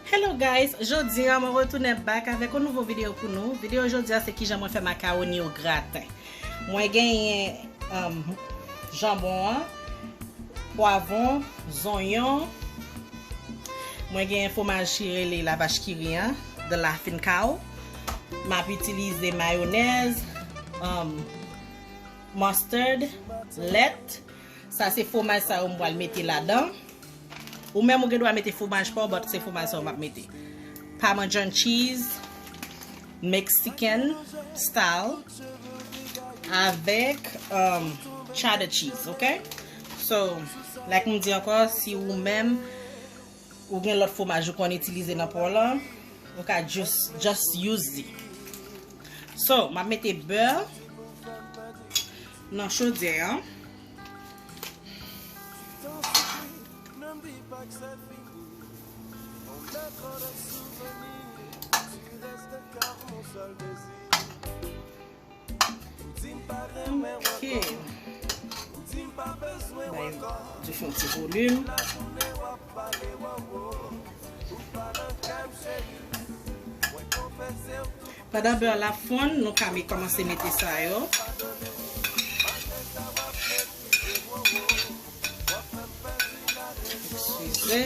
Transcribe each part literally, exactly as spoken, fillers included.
Hello guys, jodi a mwen retounen back avèk yon nouvo videyo pou nou. Videyo jodi a se kijan mwen fè makawoni o graten. Mwen genyen um, janbon an, pwavwon, zonyon. Mwen genyen fwomaj ki rele la vache qui rit an, The Laughing Cow. M ap itilize mayonèz, um, mustard, lèt. Sa se fwomaj sa yo m pral mete ladan. Ou menm ou gen dwa mete fwomaj pa w, but se fwomaj sa yo m ap mete. Parmesan cheese, Mexican style, avèk um, cheddar cheese, ok? So, like m di ankò, si ou menm ou gen lòt fwomaj ou konn itilize nan pa w lan, ou ka just, just use it. So, m ap mete bè nan chodyè an. Ok. Bay dife yon ti volim. Pandan bè la fonn, nou ka me- kòmanse mete sa yo. Eskize.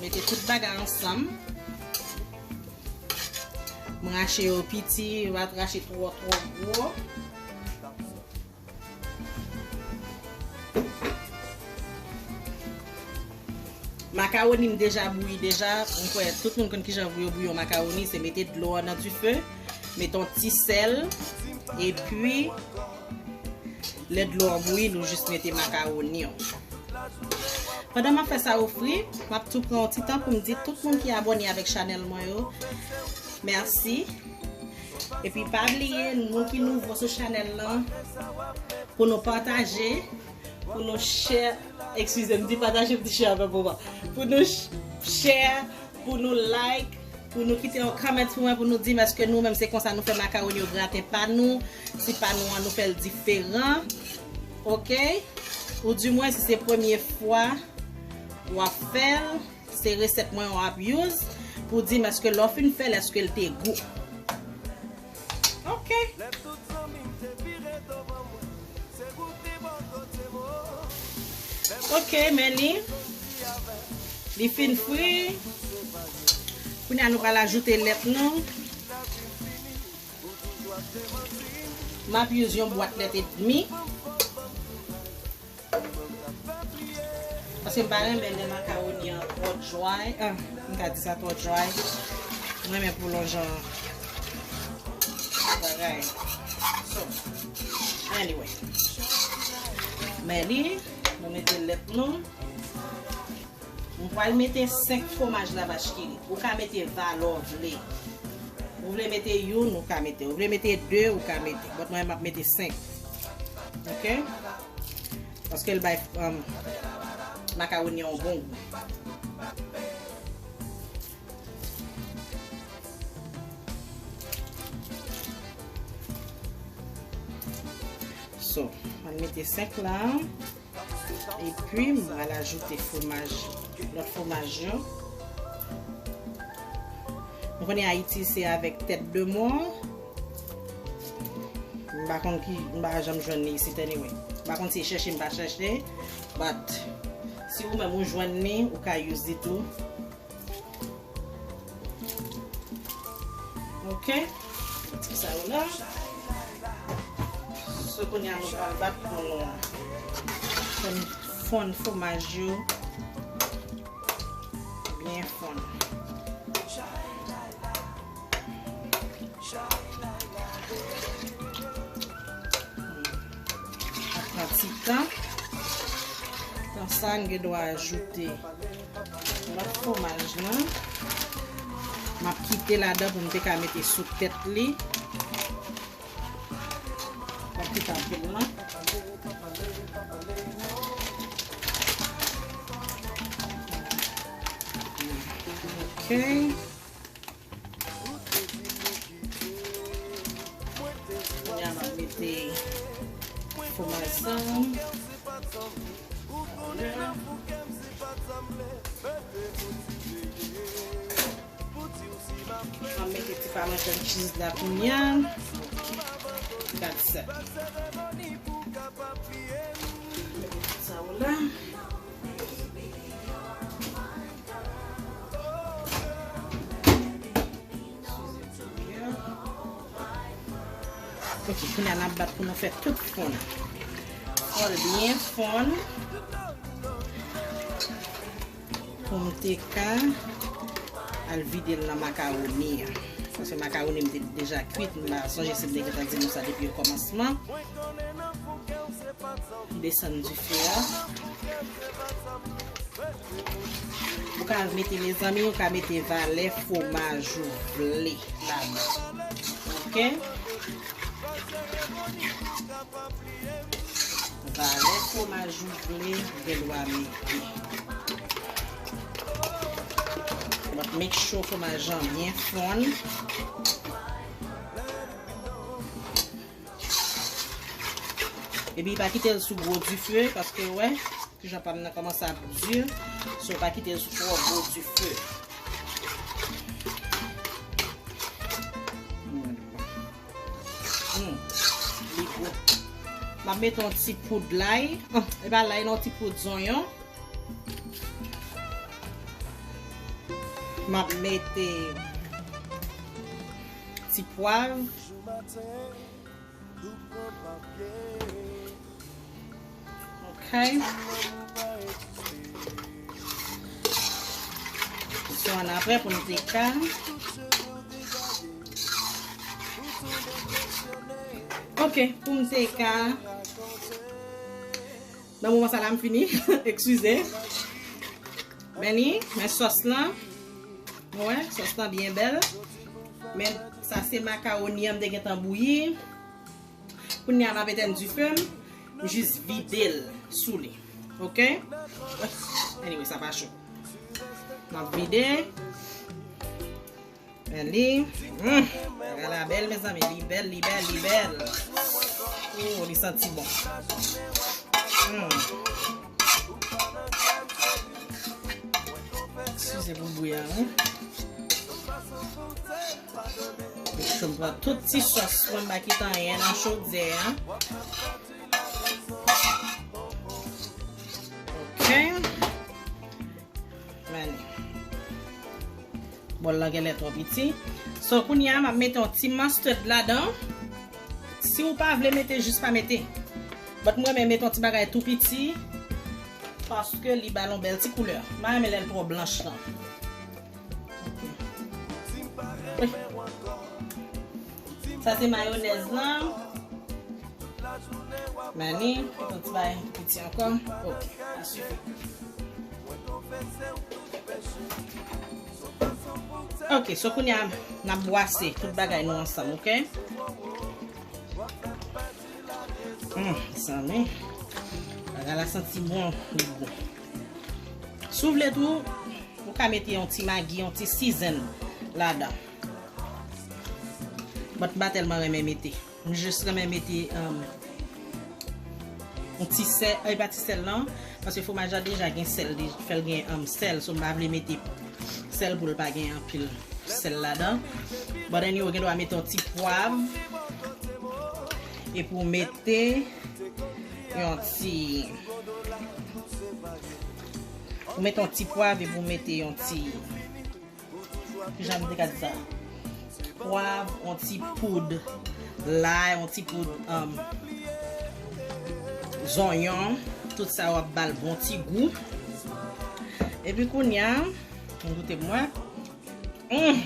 Mete tout bagay ansanm. M rache yo piti, m pa t rache twò, twò gwo. Makawoni m deja bouyi deja. Mwen kwè tout moun konn kijan pou yo bouyi yon makawoni. Se mete dlo an nan dife, mete yon ti sèl, epi lè dlo an bouyi, nou jis mete makawoni an. Pandan m ap fè sa yo fri, m ap tou pran yon ti tan pou m di tout moun ki abòne avèk chanèl mwen yo, mèsi. Epi pa bliye, nou ki nouvo sou chanèl lan, pou nou pataje, pou nou share, eskize m, di pataje, m di share avè moman. Pou nou sh- share, pou nou like, pou nou kite yon comment pou mwen, pou nou di m èske nou menm se konsa nou fè makawoni o graten pa nou, si pa nou an nou fè l diferan. Ok? Ou di mwen si se premye fwa w ap fè l, se resèt mwen w ap use pou di m èske lè w fin fè l, èske l te gou. Ok. Ok, men li. Li fin fri. Kounye a nou pral ajoute lèt nou. M ap use yon bwat lèt edmi. Paske m pa renmen lè makawoni an twò dry. Ah, m ka di sa twò dry. M renmen pou l yon jan bagay. So, anyway. Men li, nou mete lèt nou. M pral mete senk fwomaj la vach ki rit. Ou ka mete valè w vle. Ou vle mete youn, ou ka mete. Ou vle mete de, ou ka mete. But mwen, m ap mete senk. Ok? Paske l bay um, makawoni an yon bon gou. So, mwen mete senk la. Epi, m pral ajoute fwomaj, lòt fwomaj yo. Nou konnen Ayiti, se avèk tèt de mò. M pa konn ki, m pa janm jwenn li isit anyway. M pa konn si e chèche m pa chèche, but si ou menm ou jwenn li, ou ka use li tou. Ok. Ti sa yo la. So, kounye a nou pral bat pou nou fonn, fonn fwomaj yo byen fonn. Ap pran ti tan. Tan sa, n gen dwa ajoute lòt fwomaj lan. M ap kite ladan pou m te ka mete sou tèt li. Pa kite anpil non. Ok. Kounye a m ap mete fwomaj sa. Pa mac and cheese la kounye a. Gad sa. Mete tout sa yo la. Ok, kounye a n ap bat pou nou fè tout fonn. Fè l byen fonn. Pou m te ka al vide l nan makawoni an. Paske makawoni m te deja kwit, m pa sonje si m te gentan di nou sa depi okòmansman. Desann dife a. Ou ka mete, mezanmi, ou ka mete valè fwomaj ou vle ladan. Ok? Valè fwomaj ou vle, ou gen dwa mete. But make sure fwomaj lan byen fonn. Epi pa kite l sou gwo dife, paske w wè, kijan pa m nan kòmanse ap di. So, pa kite l sou twò gwo dife. Hmm. Li gou. M ap mete yon ti poud lay. An, e pa lay non, yon ti poud zonyon. M ap mete ti pwav. Ok. So, ann apre pou n te ka. Ok, pou m te ka. Nan moman sa la, m fini. Eskize. Men li, men sòs lan. Ou wè, sòs lan byen bèl. Men sa se makawoni an m te gentan bouyi. Kounye a m ap etenn dife m, m jis vide l sou li. Ok? Anyway, sa pa cho. M ap vide. Men li. Mm. Bagay la bèl, mezanmi. Li bèl, li bèl, li bèl. Oh, li santi bon. Mm. Eskize pou bri a, wi. Make sure m pran tout ti sòs mwen, m pa kite anyen nan chodyè a. Ok. Men li. Bòl la genlè twò piti. So, kounye a, m ap mete yon ti mustard ladan. Si w pa vle mete, jis pa mete. But mwen renmen mete yon ti bagay tou piti. Paske li ba l yon bèl ti koulè. M pa renmen lè l twò blanch lan. Sa se mayonèz lan. Men li, yon ti bagay piti ankò. Ok, sa sifi. Ok, so kounye a, n ap bwase tout bagay nou ansanm, ok? Hmm, mezanmi. Bagay la santi bon, li bon. Si w vle tou, ou ka mete yon ti magi, yon ti season ladan. But m pa tèlman renmen mete. M jis renmen mete, um, yon ti sèl, e pa ti sèl non, paske fwomaj la deja gen sèl, de-, fè l gen, um, sèl, so m pa vle mete sèl pou l pa gen anpil sèl ladan. But anyway, ou gen dwa mete yon ti pwav. Epi w mete yon ti, ou mete yon ti pwav epi w mete yon ti, kijan m te ka di sa? Pwav, yon ti poud lay, yon ti poud, um, zonyon. Tout sa w ap ba l bon ti gou. Epi kounye a, m goute pou mwen. Hum,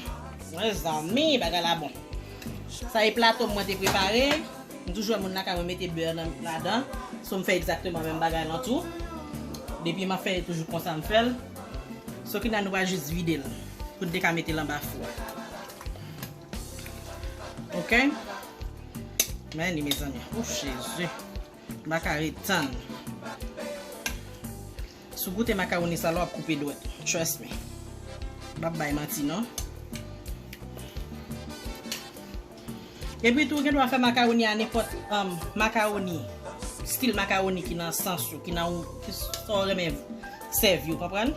mezanmi, bagay la bon. Sa e plato mwen te prepare. M toujou wè moun lakay mwen mete bè nan, ladan. So m fè egzakteman menm bagay lan tou. Depi m ap fè, e toujou konsa m fè l. So kounye a nou va jis vide l. Pou n te ka mete l anba fou a. Ok? Men li, mezanmi. Ouf, Jezi. M pa ka ret tann. Si w goute makawoni sa la, w ap koupe dwèt. Trust me. M p ap bay manti, non. Epi tou, ou gen dwa fè makawoni a nenpòt, um, makawoni. Stil makawoni ki nan sans ou, ki nan ou, ki sa w renmen sèvi, ou konprann?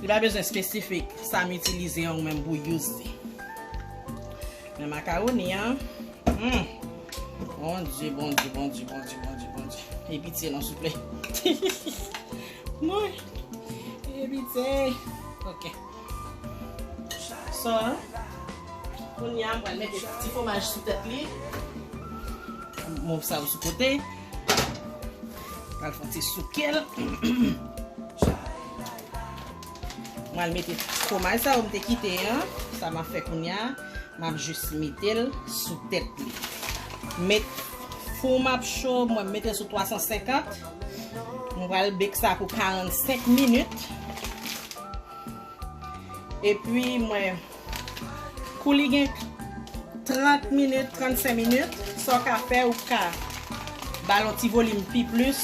Li pa bezwen espesifik, sa m itilize an ou menm pou use li. Men makawoni an. Hmm. Bondye, Bondye, Bondye, Bondye, Bondye, Bondye. E pitye non, souple. Mwen. E pitye. Ok. So, kounye a, m pral mete ti fwomaj sou tèt li. Move sa yo sou kote. Pral fè yon ti souke l. Mwen al mete fwomaj sa yo m te kite an. Sa m ap fè kounye a, m ap jis mete l sou tèt li. Met fou m ap cho, mwen mete l sou twa san senkant. Mwen pral bake sa pou karannsenk minit. Epi mwen, kou li gen trant minit, trannsenk minit, sa w ka fè, ou ka ba l yon ti volim pi plis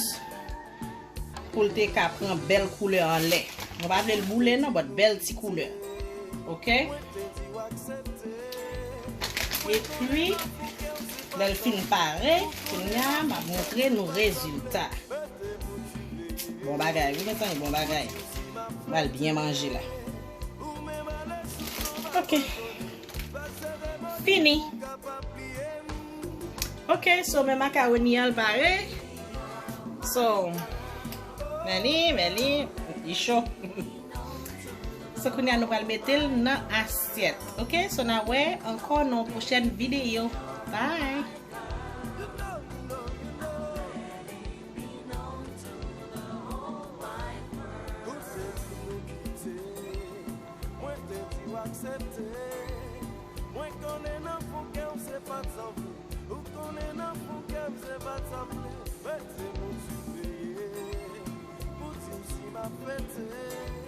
pou l te ka pran bèl koulè anlè. Mwen pa vle l boule non, but bèl ti koulè. Ok? Epi, lè l fin pare, kounye a, m ap montre nou rezilta. Bon bagay, wi, mezanmi, bon bagay. M al byen manje la. Ok. Fini. Ok, so men makawoni an l pare. So, men li, men li, li cho. So, kounye a nou pral mete l nan asyèt. Ok, so n a wè ankò nan yon pwochèn videyo. Bye! Mwen te di w aksepte. Mwen konnen nan fon kè w se pa t sa w vle. Ou konnen nan fon kè m se pa t sa m vle. Mete m sou veye pou di w si m ap fete.